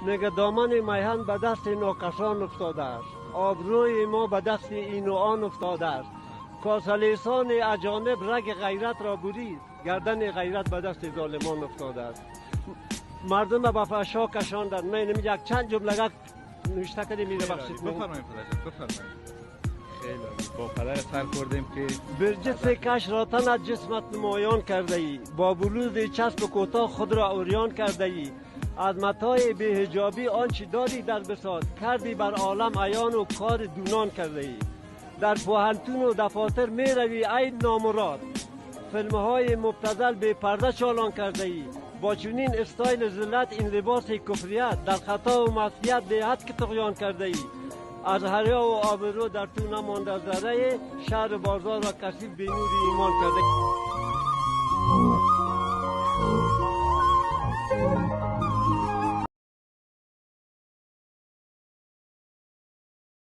Мега домани майҳан ба дасти нокасон уфтодааст, обрӯи мо ба дасти ину он уфтодааст. Косалесони аҷониб раги ғайратро бурид, гардани ғайрат ба дасти золимон уфтодааст. Мардумро ба фаҳшо кашонданд. Ман як чанд ҷумлага нӯшта кардем, мебахшед. Бифармоед, падарҷон, бифармоед. Хеле бо падар сар кардем ки Бирҷиси каш ро танат ҷисмат намоён кардаӣ, бо блузи часбу кӯтоҳ худро урён кардаӣ. Аз матои беҳиҷобӣ он чи дорӣ дар бисот, кардӣ бар олам аёну кори дунон кардаӣ. Дар пӯҳантуну дафотир меравӣ, ай номурод, филмҳои мубтазал бепарда чолон кардаӣ. Бо чунин стайли зиллат, ин либоси куфрият, дар хатову маъсият беҳад ки туғён кардаӣ. Аз ҳаёву обрӯ дар ту намонда заррае, шаҳру бозорро касиф бенури имон карда.